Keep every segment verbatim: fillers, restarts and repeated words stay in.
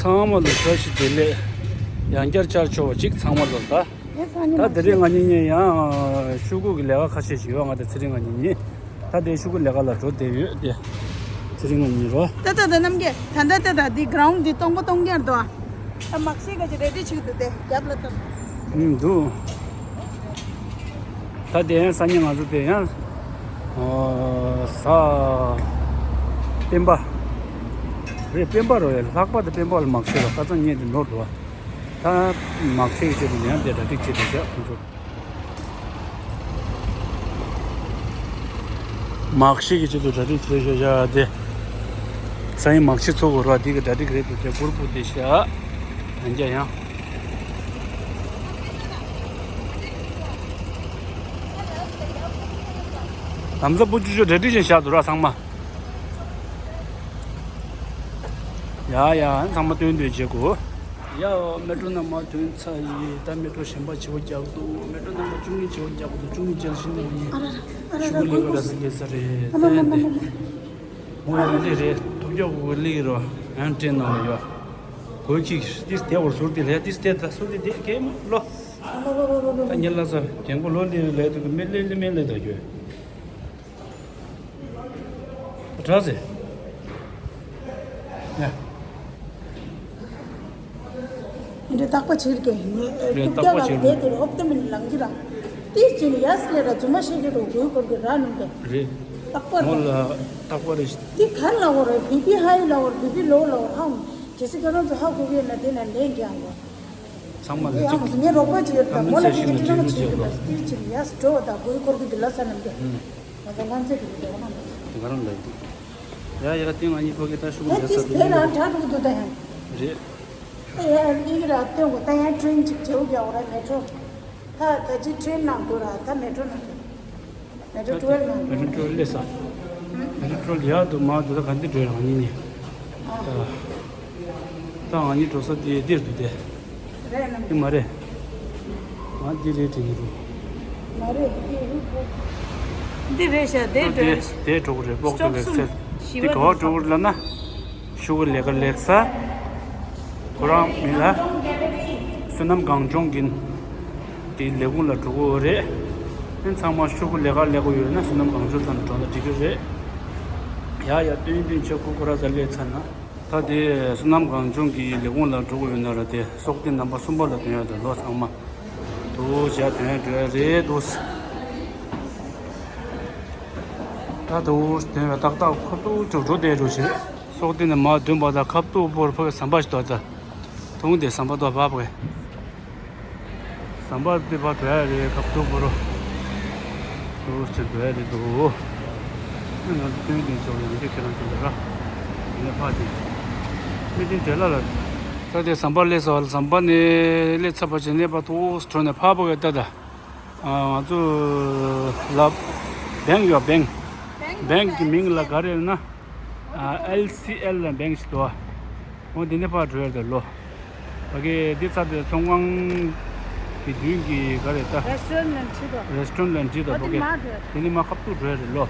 ཚང་མ་ལ་བཀྲ་ཤིས་བདེ་ལེགས། ཡང་བསྐྱར་བཅར་ཆོག་པ་ཅིག་ཚང་མ་ལ་ད། ད་དེ་རིང་ང་གཉིས་གཉིས་ཡང་ཤོག་གུ་གི་ལས་ཀ་ཁ་ཤས་ཤིག་ཡོད། ང་དང་ཚེ་རིང་ང་གཉིས་གཉིས་ད་དེ་ཤོག་གུ་ལས་ཀ་ལ་འགྲོ་བསྡད་ཡོད་དེ། ཚེ་རིང་ང་གཉིས་རོ། ད་ད་ད་རྣམ་རྒྱལ་ད་ད་ད་ད་འདི་གྷ་རའུན་ཌི་འདི་སྟོང་པ་སྟོང་རྐྱང་འདུག་ད་མག་ཤེལ་ག་ཅིག་རེ་ཌི་བྱེད་ཀྱི་འདུག་དེ་རྒྱབ་ལ་བཏབ། ཨུམ་འདུག་ད་དེ་ཡང་སང་ཉིན་ང་ཚོ་དེ་ཡང་ཨོ་གཟའ་སྤེན་པ་རེད། སྤེན་པ་རེད། ལྷག་པར་དུ་སྤེན་པ་ལ་མག་ཤེལ་ལ་ཁ་སང་ཉིན་དེ་ནོར་འདུག་ད་མག་ཤེལ་གྱི་ཆེད་དུ་ཡང་དེ་གྲ་སྒྲིག་བྱེད་དུ་བཞག་ཁོང་ཚོ། མག་ཤེལ་གྱི་ཆེད་དུ་གྲ་སྒྲིག་བྱེད་བཞག་བཞག་དེ། སང་ཉིན་མག་ཤེལ་འཚོལ་དགོས་ར། འདི་གི་གྲ་སྒྲིག་རེད་འདུག་དེ་གུར་ཕུབ་དེ་བཞག་ཡང་བསྐྱར་ཡང་། ལམ་སང་སྤུ་ཅུ་ཅུ་གྲ་སྒྲིག་བྱས་བཞག་འདུག་ར་ཚང་མ། ཡ་ཡ་ཚང་མ་སྟོན་སྟོན་བྱེད་དགོས། ཡ་མེ་ཏྲོ་ནང་མ་ཐོན་ཚར་ཡིན། ད་མེ་ཏྲོ་གཞན་པ་བྱེད་པ་རྒྱག་འདུག་མེ་ཏྲོ་ནང་མ་བཅུ་གཉིས་བྱེད་པ་རྒྱག་འདུག་བཅུ་གཉིས་བྱས་ཤིང་ནང་ཡིན། ཨ་ར་ར་ཨ་ར་ཤུ་གུ་ལས་ཀ་ར་ས་ལས་ས་རེད། ཨ་མ་མ་མ་མ་མ། ངོ་ཡ་ལི་རེད། ཐོབ་རྒྱག་གུ་ལི་རོ། ཡང་ཏྲེན་ནང་ལ་ཡོད། གོས་ཁྱི་ཏིས་དེ་བར་ཟུར་དེ་ལས་ཏིས་དེ་ད་ཟུར་དེ་དེ་གེ་མ་ལོ། ད་ཉེ་ལ་ས་རྒན་གོ་ལོ་ལི་ལས་དུ་གི་མི་ལི་ལི་མི་ལི་ད་ཡོད། དྲག་ཟེ། ཡ། འདི་རྟག་པ་ཕྱིར་གྱི་ནི་རེད། ཐུབ་རྟག་པ་རྒྱག་ལ་ཕྱིར་དེ་དེ་རོབ་ཏེ་མིན་ལང་གི་ར། ཏིས་ཅིན་ཡས་ལེ་ར་རྫུན་མ་ཤེས་ཀྱི་རོ་གོས་གོར་གི་ར་ནུམ་དེ། རེད། རྟག་པ་མོ་ར། ལ་རྟག་པ་རེད། འདི་གར་ལ་འོ་ར་བི་བི་ཧའི་ལ་འོ་ར་བི་བི་ལོ་ལ་འོ་ར་ཧམ། ཇེ་སི་ཁ་རང་ཚོ་ཧ་གོ་གི་ན་དེ་ན་ལེན་གྱི་ཨང་གོ། ཚང་མ་ལ་ཨང་གཅིག་གོ་ངའི་རོགས་པ་ཅིག་ཡོད་ད་མོ་ལ་དེ་གི་དྲི་རང་བྱེད་ཀྱི་ད་ཏིས་ཅིན་ཡས་འགྲོ་ད་གོས་གོར་གི་དེ་ལ་ས་ནམ་དེ། ང་ཚོ་ལྷ་མཛེས་ཀྱི་དེ་ག་རང་ལ་ས། དེ་ག་རང་ལ་འདུག་ཡ་ཡ་ཏིང་ཨ་ནི་ཕ་གི་ད་ཤུགས་ད་ལས་ས་ཏིས་དེ་ན་དྲག་འགྲོ་གི་འདུག་ད་ཡང་། རེད། ད་ཡང་ཨི་གི་ར་སྟོན་གོ་ད་ཡང་ཁྲེན་ཅིག་བྱེའུ་རྒྱག་འོ་ར་མེ་ཏྲོ། ད་ད་ཅི་ཁྲེན་ནང་འགྲོ་ར་ད་མེ་ཏྲོ་ནང་འགྲོ། མེ་ཏྲོ་ཊུ་ཝེལ་ནང་འགྲོ། མེ་ཏྲོ་ཊུ་ཝེལ་ལས་ས། མེ་ཏྲོ་ཊུ་ཝེལ་ཡག་འདུག་མ་འདུག་ད་ག་འདི་འགྲོ་ཡ་ང་གཉིས་ནི། ད་ད་ང་གཉིས་འགྲོ་ས་དེ་འདིར་འདུག་དེ། རེད་ནམ། དེ་མ་རེད། ང་འདི་རེད་དྲན་གྱི་འདུག་མ་རེད་འདི་རེད་ཤག་འདི་ད་འགྲོ་དེ་རེད་ཤག་དེ་འགྲོ་གི་རེད། སྤོག་ཏུ་སྟོབས་ལེགས་གསལ། གསུམ་ཞི་དེ་བ་ག་བ་འགྲོ་གི་རེད་ལབ་ན། ཤུ་གུ་ལས་ཀ་ལེགས་ས། ཁོ་རང་མི་ལ། བསོད་ནམས་གངས་ལྗོངས་ཀྱི་དེའི་ལས་ཁུངས་ལ་འགྲོ་གི་ཡོད་རེད། ཨེ་ཚང་མ་ཤུ་གུ་ལས་ཀ་ལས་གི་ཡོད་ན་བསོད་ནམས་གངས་ལྗོངས་ཚང་ནས་འགྲོ་ན་འགྲིག་གི་རེད། ཡ་ཡ་སྟོན་སྟོན་ཆོག་ཁོ་ཁོ་ར་ས་ལས་ཚར་ན། ད་དེ་བསོད་ནམས་གངས་ལྗོངས་ཀྱི་ལས་ཁུངས་ལ་འགྲོ་གི་ཡོད་ན་ར་དེ་སོག་སྡེ་རྣམ་པ་གསུམ་པ་ལ་ཐོན་ཡ་དང་ལོ་ཚང་མ། དུ་བྱ་དོན་འགྲོ་རེད་འདུག་ད་དུ་དོན་བ་ཏག་ཏག་ཁོ་ཏུ་ཅོག་འགྲོ་བསྡད་འགྲོ་བྱེད། སོག་སྡེ་ནས་མ་བདུན་པ་དང་ཁབ་ཏུ་བོར་ཕ་གི་ཟམ་པ་ཞིག་འདུག་ད་དུང་དེ་ཟམ་པ་འདུག་བབ་གི་ཟམ་པ་དེ་བ་འགྲོ་ཡ་རེད། ཁབ་ཏུ་བོར་དུ་ཅིག་འགྲོ་ཡ་རེད་འདུག་ང་ཚོ་སྟོན་དེ་ཅོག་ཡང་ཅིག་ཁྱེད་རང་ཅིག་འདུག་ར་ཡིན་ན་ཕ་དེ་མི་དེ་འབྲེལ་ལ་ལ་ད་དེ་ཟམ་པ་སླེབས་ས་ཟམ་པ་ནས་སླེབས་ཚར་བ་ཅིག་གནས་པ་ཏུ་འགྲོ་ནས་ཕ་བ་གི་ད་ད། ང་ཚོ་ལ་བེང་ཡོད། བེང་། བེང་གི་མིང་ལ་ག་རེ་ལབ་ན། ཨེལ་སི་ཨེལ་ལ་བེང་ཞིག་འདུག་འོ་འདི་ནས་ཕར་འགྲོ་ཡ་རེད་ལོ། ཕ་གི་འདི་ཚ་དེ་ཚོང་ཁང་གི་མདུན་གྱི་ག་རེ་ད། རེ་སི་ཊོ་རན་ཊི་ལ་འགྲིག་འདུག་རེ་སི་ཊོ་རན་ཊི་ལ་འགྲིག་འདུག་འོ་ཕ་གི་འདི་མ་འགྲོ་ཡ། འདི་ནས་མ་ཁབ་ཏུ་འགྲོ་ཡ་རེད་ལོ།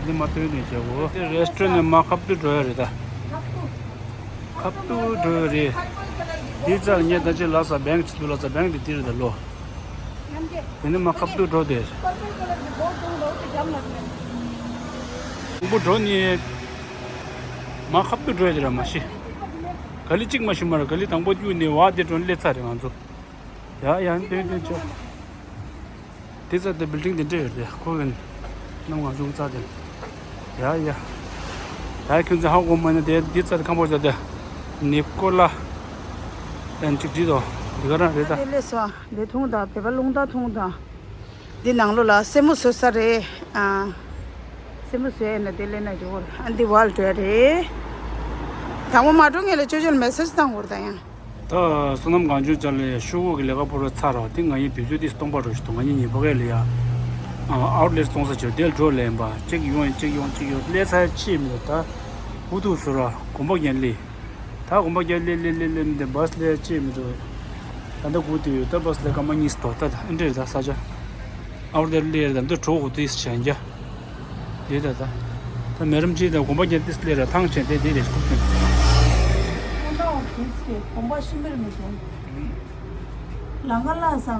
འདི་མ་སྟོན་ནས་བྱེད་དགོས། འདི་རེ་སི་ཊོ་རན་ཊི་ནས་མ་ཁབ་ཏུ་འགྲོ་ཡ་རེད་ད། ཁབ་ཏུ་འགྲོ་ཡ་རེད། འདི་ཚར་ངས་ད་ཅི་ལ་ས་བེང་ཞིག་འདུག་ལ་ས་བེང་འདི་འདི་རེད་ད་ལོ། དེ་ནས་མ་ཁབ་ཏུ་འགྲོ་དེ། དང་པོ་འགྲོ་ནི། མ་ཁབ་ཏུ་འགྲོ་དེ་ར་མ་ཤི། ག་ལི་གཅིག་མ་ཤི་མ་ར་ག་ལི་དང་པོ་གཡུག་ནས་བ་དེ་འགྲོ་སླེབས་ཚར་རེད་ང་ཚོ། ཡ་ཡ་འདོན་འདོན་ཆོག་དེ་ཚ་དེ་བིལ་ཌིང་དེ་འདྲ་ཡོད་རེད་ཁོ་གི་ནམ་ང་ཆུང་ཚ་དེ། ཡ་ཡ། ད་ཁྱོད་ཚོ་ཧ་གོ་མ་ནི་དེ་འདི་ཚ་དེ་ཁམ་པོ་ཚ་དེ། ནི་ཀོ་ལ། ཨན་ཅིག་འདྲི་དོ། འདི་ག་རང་རེད་ད། ལས་སོ། འདི་འཐུང་དང་བོད་པ་རླུང་རྟ་འཐུང་དང་། འདི་ནང་ལོ་ལ་སེན་མོ་བཟོ་ས་རེད། ཨ། སེན་མོ་བཟོ་ཡས་ན་དེ་ལས་ན་འགྲོ་བར་ཨ་འདི་བར་འགྲོ་ཡ་རེད། དང་པོ་མ་འགྲོ་ངས་ལ་ཅོ་ཅོ་ལ་མེ་སེ་ཇི་བཏང་བར་ད་ཡང་། ད་བསོད་ནམས་གངས་ལྗོངས་ཅག་ལ་ཤོག་གུ་གི་ལས་ཀ་པོ་རོ་ཚར་རོ་དེ་ང་ཡི་དུས་ཚོད་དེ་སྟོང་པ་རོ་ཞིག་ཏུ་ང་གཉིས་ཉིན་པོ་གས་ལ་ཡ། ཨ་ཨའུ་ཊི་ལེ་ཊི་གཏོང་ས་ཆེ་དེ་འགྲོ་ལེན་པ་གཅིག་ཡོང་གཅིག་ཡོང་གཅིག་ཡོང་སླེབས་ཚར་ཅི་མི་འདུག་ད་འུ་ཐུག་སུ་ར་དགོན་པ་རྒྱན་ལི། ད་དགོན་པ་རྒྱན་ལི་ལི་ལི་ལི་མི་འདུག་བྷ་སི་ལེ་ཅི་མི་འདུག་ད་ལྟ་སྒུག་དུས་ཡོད་ད་བྷ་སི་ལེ་སྐར་མ་གཉིས་སུ་དོ་ད་ད་ཨེ་འདྲེ་རེད་ད་ས་ཆ། ཨའུ་ཊི་ལེ་ཊི་ལི་རེད་ད་འདི་གྲོགས་གུ་དུས་བྱས་འགྱ། དེ་ད་ད། ད་མེ་རམ་ཆེ་དང་དགོན་པ་རྒྱན་ཏིས་ལེ་ར་ཐང་ཆེན་དེ་དེ་རེ་ཤི་ཁུག་ཆེན། ཁོང་ཏང་བ་ཁུག་ དེ་དགོངས་པ་ཤིན་པར་མི་བྱུང་། ལང་ཀ་ལ་ས་ང་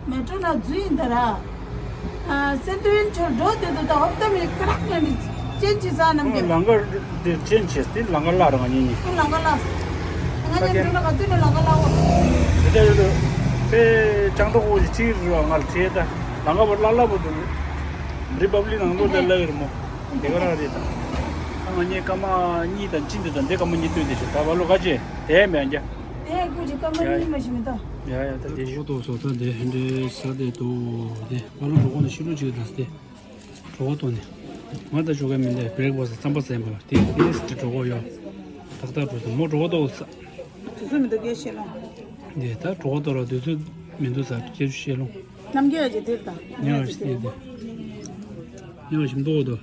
མེ་ཊོ་ན་འཛུལ་ཡིན་ད་ར། ཨ་སེན་ཏུ་ཡིན་ཆོར་འགྲོ་དེ་དུ་ད་ཧོབ་ཏ་མི་ཀ་རག་ན་ནི་ཅན་ཅི་ས་ནམ་གྱི། ལང་ཀ་དེ་ཅན་ཅི་སྟེ་ལང་ཀ་ལ་ར་ང་གཉིས་གཉིས། ལང་ཀ་ལ། ང་གཉིས་འགྲོ་ན་ག་དུས་ནི་ལང་ཀ་ལ་འོ། དེ་དེ་དེ་དེ་ཅང་ཏོག་འོ་ཅི་ཅི་རུ་ང་ལ་བྲིས་ད་ལང་ཀ་བར་ལ་ལ་བོ་དུ་རི་པབ་ལིག་ནང་ལོ་དེ་ལ་ཡོད་མོ། དེ་ག་རང་རེད་ད། ང་གཉིས་ཀ་མ་གཉིས་དང་ཅི་འདི་དང་འདི་ཀ་མ་གཉིས་སྟོན་དེ་ཞིག་ད་བ་ལོ་ག་ཅེ། དེ་མེད་རྒྱ། དེ་ཀུ་ཅི་ཀ་མ་གཉིས་མ་ཞིག་མི་ད། ཡ་ཡ་ད་དེ་ཞིག་ཏོག་སོ་ད་དེ་འདྲའི་ས་དེ་ཏོ་དེ་བ་ལོ་གྲོགས་པོ་ནི་ཤི་ལོ་ཅིག་ད་སྟེ། གྲོགས་པོ་ཏོ་ནི། ང་ད་ཅོ་ག་མི་འདའི་བྷེ་རེག་ཕ་སི་རྩམ་པ་ཟས་པ་དེ་དེ་སི་ཏི་གྲོགས་པོ་ཡོད། ཏག་ཏག་འགྲོ་ད་མོ་གྲོགས་པོ་ཏོ་ས། དུས་ཚོད་མི་འདུག་སྐད་ཤེས་ལོང་། དེ་ད་གྲོགས་པོ་ཏོ་ར་དུས་ཚོད་མི་འདུག་ས་སྐད་ཆུ་ཤེས་ལོང་། རྣམ་རྒྱལ་ཡ་ཅེ་དེར་ད། ཉེ་བ་ཞིག་དེ་དེ། ཉེ་བ་ཞིག་མདོག་དོ།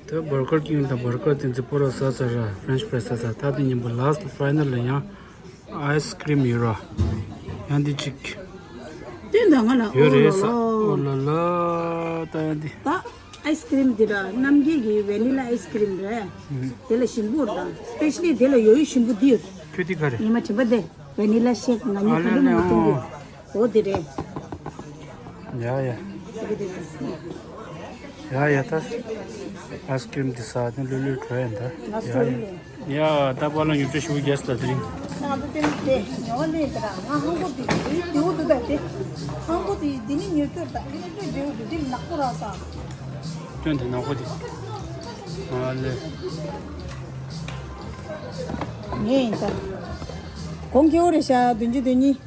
ད་བར་གར་ཀིང་དང་བར་གར་དེ་ཚོ་པོ་ར་ཟ་ཚར་ར་ཕྲེན་ཆི་ཕ་རེ་ཟ་ཚར་ད་དེ་ཉིན་པོ་ལ་སི་ཊི་ཕ་ཡི་ནལ་ལ་ཡང་ཨའི་སི་ཀི་རིམ་ཡོད་ར། ཡང་འདི་གཅིག་སྟོན་དང་ང་ལ་ཡོད་རེད་ས། ཨོ་ལ་ལ། ད་ཡང་འདི། ད་ཨའི་སི་ཀི་རིམ་འདི་ར་རྣམ་རྒྱལ་གྱི་བེ་ནི་ལ་ཨའི་སི་ཀི་རིམ་རེད། དེ་ལ་ཞིམ་པོ་ར་དང་སི་པེ་ཤ་ལི་དེ་ལ་ཡོད་ཡོད་ཞིམ་པོ་འདི་ཡོད། ཁྱོད་འདི་ག་རེད། ཉི་མ་དྲན་པ་དེ། བེ་ནི་ལ་ཤེག་ང་གཉིས་ཨ་ཁ་ལེ་ལེ་ལེ་ཨོ། འདུག་གི་འོ་དེ་རེད། ཡ་ཡ། ཡ་ཡ་ད། ཨའི་སི་ཀི་རིམ་འདི་ཟ་དེ་ལྷོད་ལྷོད་བྲོ་ཡ་ད། ང་ཡ་སོ་ཡ། ཡ་ད་པ་ལ་ཉོ་ཆ་ཞུ་རྒྱས་ད་དེ་རིང་། ང་ཚོ་དེ་ནི་དེ་ཉོ་ལེ་དེ་ར་ང་ཧང་གོ་དེ་དེ་དེའུ་དུ་ད་དེ། ཧང་གོ་དེ་དེ་ནི་ཉོ་སྐྱོར་ད་དེ་ནི་དེ་དེའུ་དུ་དེ་ནག་པོ་ར་ས། སྐྱོན་དེ་ནག་པོ་དེ། ཨ་ལེ། ངས་ཡིན་ད། གོང་ཁེ་བོ་རེད་ཤག་བདུན་ཅུ་དོན་གཉིས།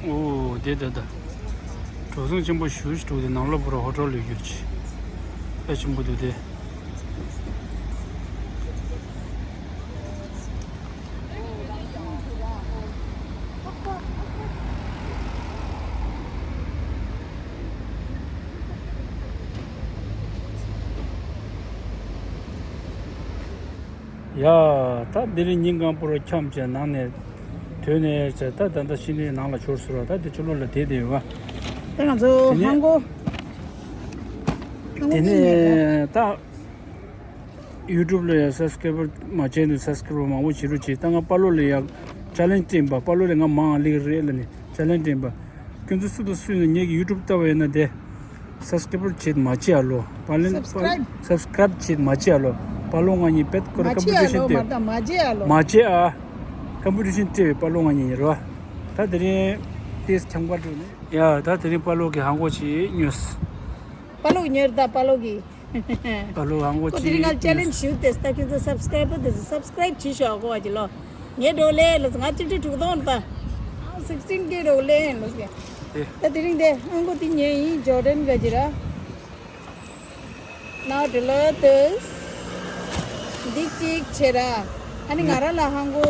ཨོ་དེ་ད་ད། གྲོ་ཟུང་ཆེན་པོ་ཞུ་ཞུ་དེ་ནང་ལོགས་པོ་ར་ཧོ་ཊལ་ལ་ཡོད་ཅི། ཨེ་ཆེན་པོ་དེ་དེ། ཡ། ད་འདི་རིང་ཉིན་གང་པོ་རུ་འཁྱམས་བྱས་ནང་ནས་དོན་ནས་བྱས་ད་ད་ལྟ་ཕྱི་ནས་ནང་ལ་འབྱོར་ཟེར་བ་ད་འདི་ཕྱི་ལོགས་ལ་བསྡད་བསྡད་ཡོད་པ། ད་ང་ཚོ་དེ་ནས་ཧང་གོ། དེ་ནས་ད་ཡུ་ཊུབ་ལ་ཡ་སབ་སི་ཀ་རའི་བར་མ་བྱས་འདུག་སབ་སི་ཀ་རའི་བར་མང་པོ་བྱེད་རོགས་བྱེད། ད་ང་པ་ལོ་ལ་ཡ་ཅེ་ལེན་ཇི་སྤྲད་ཡིན་པ། པ་ལོ་ལ་ང་མང་ལེགས་རེད་ལ་ནི་ཅེ་ལེན་ཇི་སྤྲད་ཡིན་པ། ཁྱོད་ཚོ་སུ་དང་སུ་ཡིན་ན་ངེད་ཀྱི་ཡུ་ཊུབ་ལྟ་བ་ཡིན་ན་དེ། སབ་སི་ཀ་རའིབ་བྱེད་མ་བྱེད་ཨ་ལོ། པ་ལེན་སབ་སི་ཀ་རའིབ། སབ་སི་ཀ་རའིབ་བྱེད་མ་བྱེད་ཨ་ལོ། པ་ལོ་ང་གཉིས་བེད་ཀོ་ར་མ་ཀམ་པི་བྱེད་ཨ་ཊི་ཤན་ལོ་སྟེར། མ་ད་མ་བྱེད་ཨ་ལོ། མ་བྱེད་ཨ། ཀམ་པི་ཊི་ཤན་སྤྲད་པའི་པ་ལོ་ང་གཉིས་ཡིན་རོ། ད་དེ་རིང་ཏེས་ཁྱམས་ཁར་འགྲོ་ནས། ཡ་ད་དེ་རིང་པ་ལོ་གི་ཧང་གོ་ཅིག་ཉོས། པ་ལོ་གི་ཉོས་ད་པ་ལོ་གི། པ་ལོ་ཧང་གོ་ཅིག་ཉོས། ཁོ་དེ་རིང་ང་ཅེ་ལེན་ཇི་ཞུ་དེ་ད་ཁྱོད་ཚོ་སབ་སི་ཀ་རའིབ་དེ་ཚོ་སབ་སི་ཀ་རའིབ་བྱེད་ཤོག་གོ་བ་ཅི་ལོ། ངས་འགྲོ་ལེ་ལོ་ང་གཅིག་ཁྲི་དྲུག་སྟོང་རེད་ད། སིག་སི་ཊིན་ཀེ་འགྲོ་ལེ་ལོ་ཟེར། ཨེ། ད་དེ་རིང་དེ་ཧང་གོ་དེ་ཉོས་ཡིན་ཇོར་ཌན་ག་ཅི་ར། ནའོ་ཌི་ལར་དུ། འདི་གཅིག་བྱེད་ར། ཨ་ནི་ང་རང་ལ་ཧང་གོ།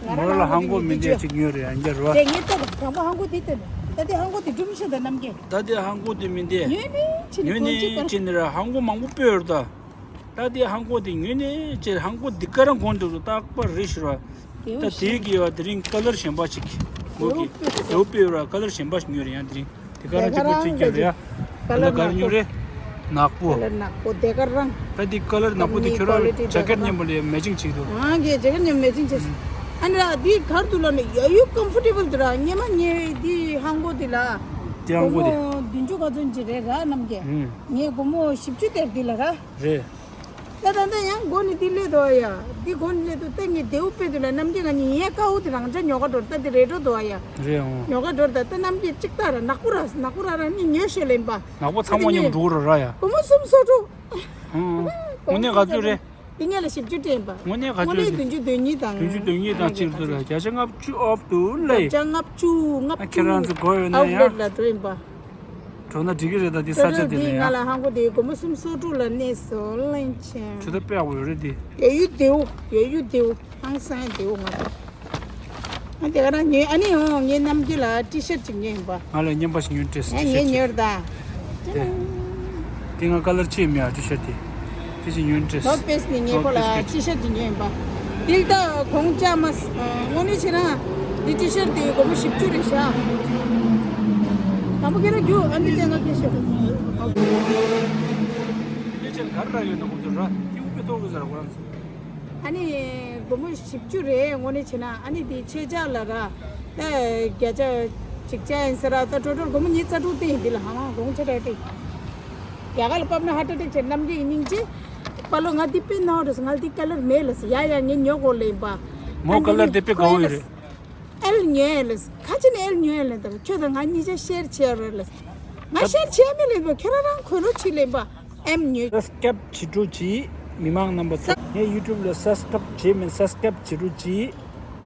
ང་རང་ལ་ཧང་གོ་མི་འདྲ་གཅིག་ཉོས་རེད་ཨ་འཇར་བ། དེ་ངས་ལྟ་དང་པོ་ཧང་གོ་དེ་ལྟ་ནས་ད་དེ་ཧང་གོ་དེ་སྒྲུང་བཤད་དང་རྣམ་རྒྱལ། ད་དེ་ཧང་གོ་དེ་མི་འདྲ། ཉོས་ནས་ཕྱིན་ཉོས་ནས་ཕྱིན་ནས་ར་ཧང་གོ་མང་པོ་སྤོས་ར་ད། ད་དེ་ཧང་གོ་དེ་ཉོས་ནས་ཅེར་ཧང་གོ་འདི་ག་རང་གོན་འདུག་རྟག་པར་རེ་ཞུ་ར། ད་དེའི་གི་བ་དེ་རིང་ཀ་ལར་གཞན་པ་ཅིག་གོ་གི་དེའུ་སྤོས་ར་ཀ་ལར་གཞན་པ་ཞིག་ཉོས་རེད་ཡང་དེ་རིང་དེ་ག་རང་ཅིག་པོ་ཅིག་ཀྱང་རེད་ཡ། ཀ་ལར་ག་རང་ཉོས་རེད། ནག་པོ། ཀ་ལར་ནག་པོ་དེ་ག་རང་། ད་དེ་ཀ་ལར་ནག་པོ་དེ་ཁྱོད་རང་ཇེ་ཀེཊ་མཉམ་པོ་ལ་མེ་ཅིང་ཅིག་འདུག་ཨང་གི་ཇེ་ཀེཊ་མཉམ་མེ་ཅིང་ཅིག་ཨ་ནི་ར་དེ་གར་དུ་ལ་ནི་ཡ་ཡུ་ཀམ་ཕོར་ཊེ་བལ་དུ་ར་ཉེ་མ་ཉེ་དེ་ཧང་གོ་དེ་ལ། དེ་ཧང་གོ་དེ། སྒོར་མོ་བདུན་ཅུ་ག་ཚོད་ཅིག་རེད་ར་རྣམ་རྒྱལ། ངས་སྒོར་མོ་བཞི་བཅུ་སྟེར་དེ་ལ་ར། རེད། ད་ད་ད་ཡང་མགོ་ནི་འདི་སླེབས་འདུག་ཨ་ཡ། འདི་མགོ་ནི་སླེབས་འདུག་ད་ངས་དེའུ་དཔེ་དེ་ལ་རྣམ་རྒྱལ་ང་གཉིས་ཡས་ཀ་འུ་དེ་རང་ཅག་ཉོ་ག་འགྲོ་ད་དེ་རེད་འགྲོ་འདུག་ཨ་ཡ། རེད་འོང་། ཉོ་ག་འགྲོ་ད་ད་རྣམ་རྒྱལ་གཅིག་ལྟ་ར་ནག་པོ་ར་ནག་པོ་ར་ར་ནི་ཉོས་ཤོད་ལེན་པ། ནག་པོ་ཚང་མ་མཉམ་འགྲོ་ར་ར་ཡ། སྒོར་མོ་སུམ་སོ་དྲུག་དངོས་གནས་ག་ཚོད་རེད། འདི་ངས་ལ་བཞི་བཅུ་སྤྲད་པ། དངོས་གནས་ག་ཚོད་རེད། བདུན་ཅུ་དོན་གཉིས་དང་། བདུན་ཅུ་དོན་གཉིས་དང་གཅིག་ཏུ་ར་བརྒྱ་ཆ་ལྔ་བཅུ་ཨོཕ་ཏུ་ལས། བརྒྱ་ཆ་ལྔ་བཅུ་ལྔ་བཅུ། ཁྱེད་རང་ཚོ་དགོས་ཡོད་ན་ཡང་། ཨའུ་ལེ་ཊི་ལ་འགྲོ་ཡིན་པ། འགྲོ་ན་འགྲིག་གི་རེད་ད་འདི་ས་ཆ་འདི་ལ་ཡ། ང་ལ་ཧང་གོ་དེ་སྒོར་མོ་སུམ་སོ་དྲུག་ལ་གནས་སོ་ལེན་ཆེན། ཇི་ལྟར་དཔེ་ཡག་པོ་ཡོད་རེད་འདི། ཡ་ཡུ་དེའུ་ཡ་ཡུ་དེའུ་ཧང་སང་དེའུ་ང་ད། ང་དེ་ག་རང་ཉོས་ཨ་ནི་འོང་ངའི་རྣམ་རྒྱལ་ལ་ཊི་ཤར་ཊི་ཅིག་ཉོས་ཡིན་པ། ང་ལ་རྔན་པ་ཞིག་ཉོས་ཊི་ཤར་ཊི་ཅིག་ངས་ཉོས་ད། དེ། དེ་ང་ཀ་ལར་ཅི་མེད་ཨ་ཊི་ཤར་ཊི་དེ། དེ་ཅིག་ཉོས་ཊི་ཤར་ཊི། ནོར་ཕེ་སི་ནས་ངས་ཁོ་ལ་ཊི་ཤར་ཊི་ཅིག་ཉོས་ཡིན་པ། དེ་ལྟ་གོང་ལྕགས་མ་དངོས་གནས་བྱས་ན་འདི་ཊི་ཤར་ཊི་དེ་སྒོར་མོ་བཞི་བཅུ་རེད་ཤག་དང་པོ་ཁྱེད་རང་རྒྱུགས་ཨ་འདི་ཅན་ང་སྐད་ཤོད། ཡར་ར་ཡོད་ན་ཁོང་ཚོ་ར་སྐྱིད་པོ་དཔེ་ཐོག་གི་ཟེར་ཁོ་རང་ཚོ། ཨ་ནི་སྒོར་མོ་བཞི་བཅུ་རེད། དངོས་གནས་བྱས་ན་ཨ་ནི་དེ་ཆེད་ཆག་ལ་ར་ད་བརྒྱ་ཆ་གཅིག་ཆ་ཡིན་ཟེར་ར། ད་ཊོ་ཊལ་སྒོར་མོ་ཉིས་རྩ་དྲུག་སྟེང་ཡིན། འདི་ལ་ཧ་མ་གོང་ཆེ་དྲགས་ཏེ་རྒྱ་གར་ལ་ཕབ་ན་ཧ་ཊ་ཊེག་བྱེད། གནམ་གྱི་ཡིན་སྙིང་རྗེ། པ་ལོ་ང་འདི་དཔེ་ནོར་རེད། ང་འདི་ཀ་ལར་མེད་ལ་ཟེར། ཡ་ཡ་ངས་ཉོ་དགོས་ལེན་པ། མོ་ཀ་ལར་དེ་དཔེ་དགའ་བོ་ཡོད་རེད། ཨེལ་ཉོས་ལ་ཟེར། ཁ་ཅིག་ནས་ཨེལ་ཉོས་ལེན་ད། ཁྱོད་དང་ང་གཉིས་ཆ་ཤེར་བྱས་རེད་ལ་ཟེར། ང་ཤེར་བྱས་མེད་ལེན་པ། ཁྱོད་རང་རང་གོན་རོགས་བྱེད་ལེན་པ། ཨེམ་ཉོས། སབ་སི་ཀ་རབ་བྱེད་རོགས་གྱིས། མི་མང་རྣམ་པ་ཚོ་ངའི་ཡུ་ཊུབ་ལ་སབ་སི་ཀ་རབ་བྱས་མིན་སབ་སི་ཀ་རབ་བྱེད་རོགས་གྱིས།